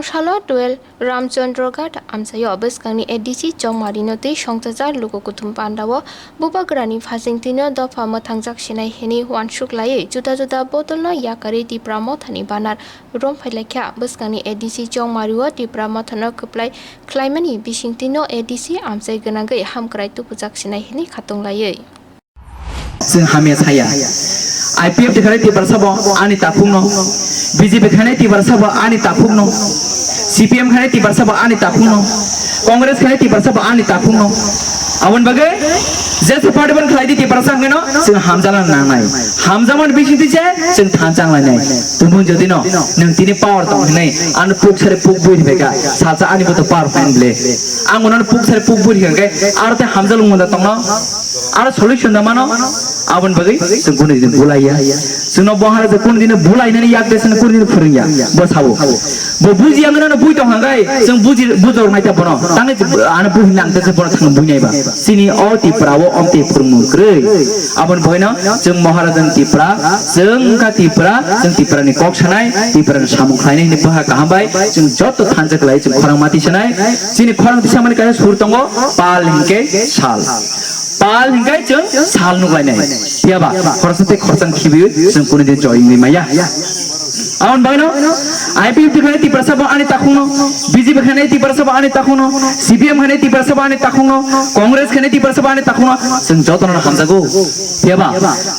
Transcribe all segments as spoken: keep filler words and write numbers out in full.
Salo twelve Ramchandra Ghat amchaio bwskangni A D C Chongmarino tei songchajak luku kuthum pandao bubagrani phasingtwino dopha mwthangjak sinai hwnwi uansuk laiwi juda juda bodolno yakarwi Tipra Mothani banner romphailaikha. Bwskangni A D C Chongmario Tipra Mothano kwplai khlaimani bisingtwino A D C amchai gwnangwi hamkrai tubujak sinai hwnwi khatung laiwi. Chwng hamya saya. I P F T khanai Tiprasa bo ani takhukno, B J P khanai Tiprasa bo ani takhukno, C P M khanai Tiprasa bo ani takhukno, Congress khanai Tiprasa bo ani takhukno. Aboni bagwi jesa party ban khlai di Tiprasa hwnkhe no chwng hamjala nangnai. Hamjakmani bisingtwi se chwng thansa wnglainai. Tumung jodi no nwng tini power tong hinwi ano puk sari puk bui rwbaikha, salsa ani bo to power pain ble. Ang uno puk sari puk bui rwkha hwnkhe aro tei hamjak lungmung da tongno? Aro solution da mano? Aboni bagwi chwng kunu din bulaiya. Chwngno Maharaja kunu din bulainani yak de chwngno kunu din phwrwngya. Bo sabo. Bo bujiya wngno bui tong hwnkhe chwng buji bujor nai ta bono. Tangwi ano bui hinang te bono thang bui nai ba. Chini o Tipra o omte phwrwngmung kwrwi. Aboni bagwino chwng Maharaja Tipra, chwng wngkha Tipra, chwng Tiprani kok sanai, Tiprani samung khlainai hinwi bwkha kaham bai chwng joto thansa khlai chwng khorang mati sanai. Chini khorang tisamani kaisa sur tongo, pal hinkhe sal. Pal hinkhe chwng sal nuklainai. Phiyaba khoroksa tei khoroksa khibiwi chwng kunu din joy wngwi maya. Aboni bagwino I P F T khanai Tiprasa bo ani takhukno, B J P khanai Tiprasa bo ani takhukno, C P M khanai Tiprasa bo ani takhukno, Congress khanai Tiprasa bo ani takhukno, chwng jotono hamjago. Phiyaba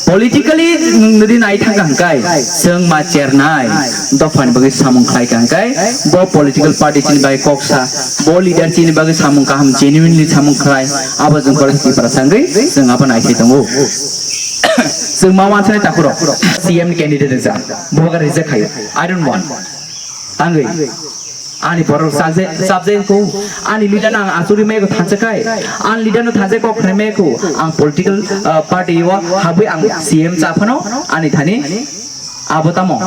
politically nwng nodi nai thangkha hwnkhe chwng ma chernai dophani bagwi samung khlai kha hwnkhe bo political party chini bagwi kok sa, bo leader chini bagwi samung kaham genuinely samung khlai, abo chwng khoroksa Tiprasa wngwi chwng abo nai khai tongo. Chwng ma wansani takhurok C M ni candidate rijak, bo bagwi reject khaio. I don't want. Tangwi ani borok chapjai ko, ani leader no ang achugwi maya ko thansa khai, ani leader no thansa kok khnai maya ko, ang political, uh, party o habwi ang C M cha phano ani thani abo tamo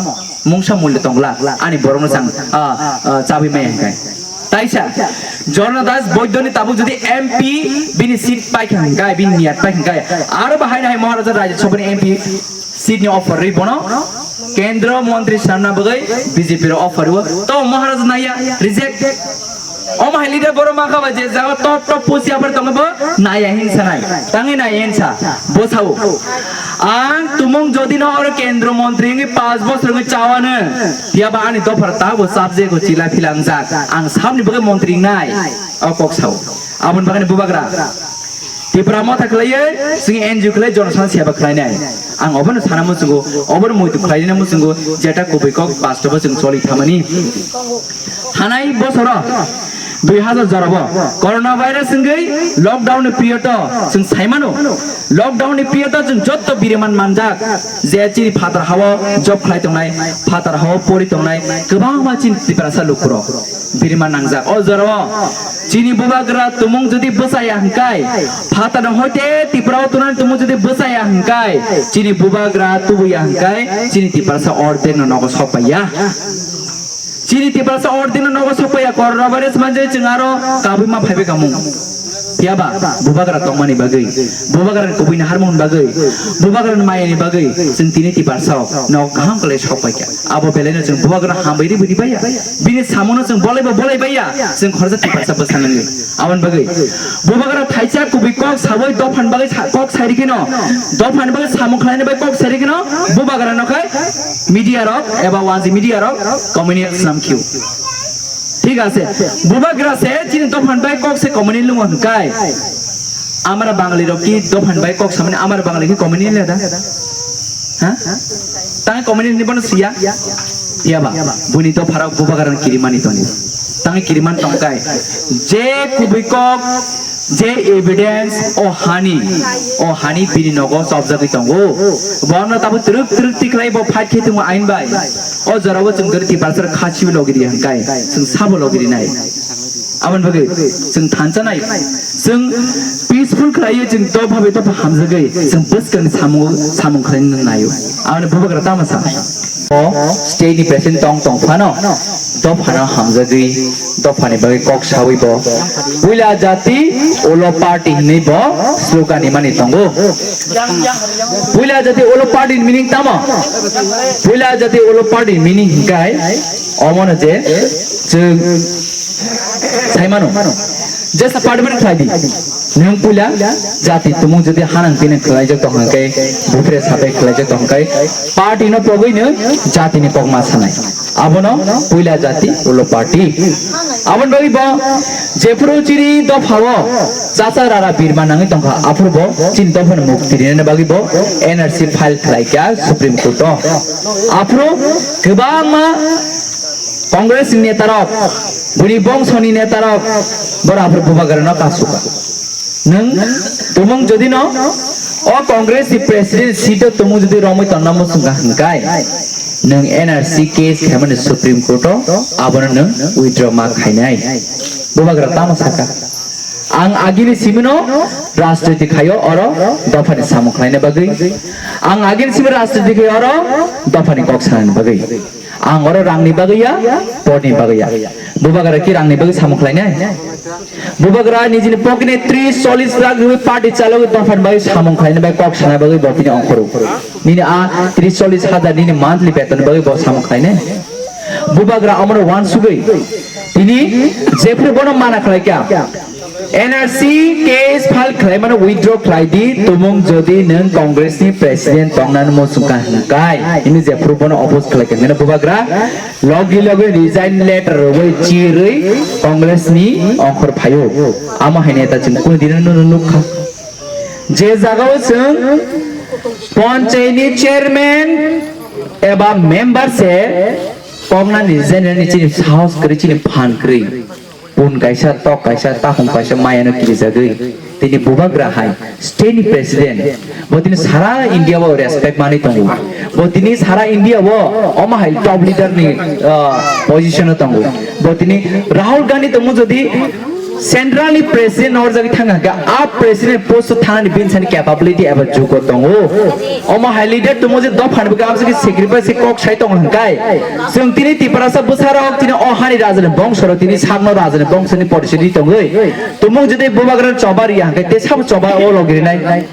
mungsa mulya tongla ani borok no chang, uh, uh, chabwi maya hwnkhe. Taisa Jorna Das Boidoni tabuk jodi M P bini seat paikha hwnkhe, bini niyat paikha hwnkhe, aro bahai nai Maharaja Rajya Sabha ni M P seat ni offer ri bono Kendra Montri sanna bagwi B J P ro offer o. To Maharaj naya reject. O mahai leader boro mangkha ba je jaga top top post yapar tongo bo naya hin sanai. Tangi naya hin sa. Bo sao. Ang tumung jodi no oro Kendra Montri ngi panch bosor ngi chawano. Phiya ba ani dophar ta bo subject o chila philangjak. Ang samni bagwi montri nai. O kok sao. Aboni bagwi bubagra. Tipra Motha khlaiwi chwng N G O khlai jonosan seba khlainai. Ang obono sana muchungo, obono muitu khlaina muchungo, jeta kubui kok bastobo chwng choli thamani. Thanai bosoro dui hazar jorabo corona virus wngwi lockdown ni period o chwng saimano. Lockdown ni period o chwng jotto biriman manjak je chini phatar hao job khlai tongnai, phatar hao pori tongnai kwbangma chini Tiprasa lukurok biriman nangjak. O jorao Chini bubagra tumung jodi bwchaya hwnkhe, phatano hoite Tipra o tonani tumung jodi bwchaya hwnkhe, chini bubagra tubuya hwnkhe, chini Tiprasa ordek no nogo sokpaiya. Chini Tiprasa ordek no nogo sokpaiya, corona virus manjai chwng aro kabui ma phaibai kamung. Phiyaba bubagra tongmani bagwi, bubagra ni kubui naharmung bagwi, bubagra ni mayani bagwi chwng tini Tiprasa o nogo kaham kwlai sokpaikha. Abo belaino chwng bubagra hambai ribui ribaiya. Bini samono chwng bolaibo bolaibaiya. Chwng khoroksa Tiprasa bwsa nangwi. Aboni bagwi bubagra thaisa kubui kok sawi dophani bagwi sa-, kok sai rikino, dophani bagwi samung khlaina bagwi kok sai rikino, bubagra no khai media rok eba wanji media rok community snam khiu. Thik ase, bubagra se chini dophani bagwi kok se community lungo hwnkhe. Amara Bangali rok ki dophani bagwi kok samani amara Bangali ki community le da? Ha? Tang community ni bono siya? Iya ba. Buni to pharao bubagra kirimani tongo. Tang kiriman tongkai. Je kubui kok, je evidence o hani, o hani bini nogo chopjagwi tongo. Bono tabo twrwk twrwk tikhlai bo fight khe tongo ain bai. O jorao chwng dori Tiprasa khasi logi di hwnkhe. Chwng sabo logi di nai. Aboni bagwi chwng thansa nai. Chwng peaceful khlaiwi chwng dopha bai dopha hamjagwi chwng bwskangni samung, samung khlaina naio. Aboni bubagra tamo sa. O state ni president tong tong phano Dophano hamjagwi, dophani bagwi kok sawi bo. Puila jati ulo party hinwi bo slogan ni mani tongo. Puila jati ulo party ni meaning tamo? Puila jati ulo party ni meaning hinkai omono je chwng saimano. Jesa party mani khlai di. Nwng puila jati tumung jodi hanang tini khlaijak tong hwnkhe, bufre sabai khlaijak tong hwnkhe, party no pogwi nw jati ni kokma sanai. Abono puila jati ulo party. Aboni bagwi bo jephuru chini dopha o chacha rara birma nangwi tongkha, aphuru bo chini dopha ni mukti rinani bagwi bo N R C file khlaikha Supreme Court o. Aphuru kwbangma Congress ni netarok, bini bongso ni netarok, bora aphuru Bubagra no kasuka. Nwng tumung jodi no o Congress ni president seat o tumung jodi romwi tonna muchungkha hwnkai, nwng N R C case khaimani Supreme Court o, abono nwng withdraw ma khainai. Bubagra tamo saka, ang agini simino rajniti khaio oro dophani samung khlaina bagwi, ang agini simi rajniti khaio oro dophani kok sanani bagwi. Ang oro rangni bagwi ya, porni bagwi ya. Bubagra ki rangni bagwi samung khlainai? Bubagra nijini pocket ni tris chollis lakh rwi party chalogwi dophani bagwi samung khlaina bai kok sana bagwi bo tini ongkhoro. Nini a tris chollis hajar nini monthly beton bagwi bo samung khlainai? Bubagra omono wansugwi tini jephuru bono mana khlaikha. N R C case file khlaimano withdraw khlai di, tumung jodi nwng Congress ni president tongnani muchungkha hwnkai, hini jephuru bono oppose khlaikha hwnkheno Bubagra logi logi resign letter rwwi chirwi Congress ni ongkhor phaio. Amo hai neta chwng kunu dino no nukha. Je jagao chwng ponchai ni chairman eba member se koknani resign ni chini sahos kwrwi, chini phan kwrwi. Pun kaisa, tok kaisa, takhum kaisa mayano kirijagwi. Tini Bubagra hai state ni president. Bo tini sara India o respect manwi tongo. Bo tini sara India o omo hai top leader ni, ah, position o tongo. Bo tini Rahul Gandhi tongmo jodi central ni president norjagwi thangkha hwnkhe, a president post o thangnani bini sani capability eba jugo tongo. Omo hai leader tongmo je dophani bagwi amsugwi sacrifice khe kok sai tongo hwnkai. Chwng tini Tiprasa bwsarok tini o hani rajani bongsorok tini sakno rajani bongsoni porishodi tongwi. Tumung jodi Bubagra choba riya hwnkhe te sabo choba o logirinai.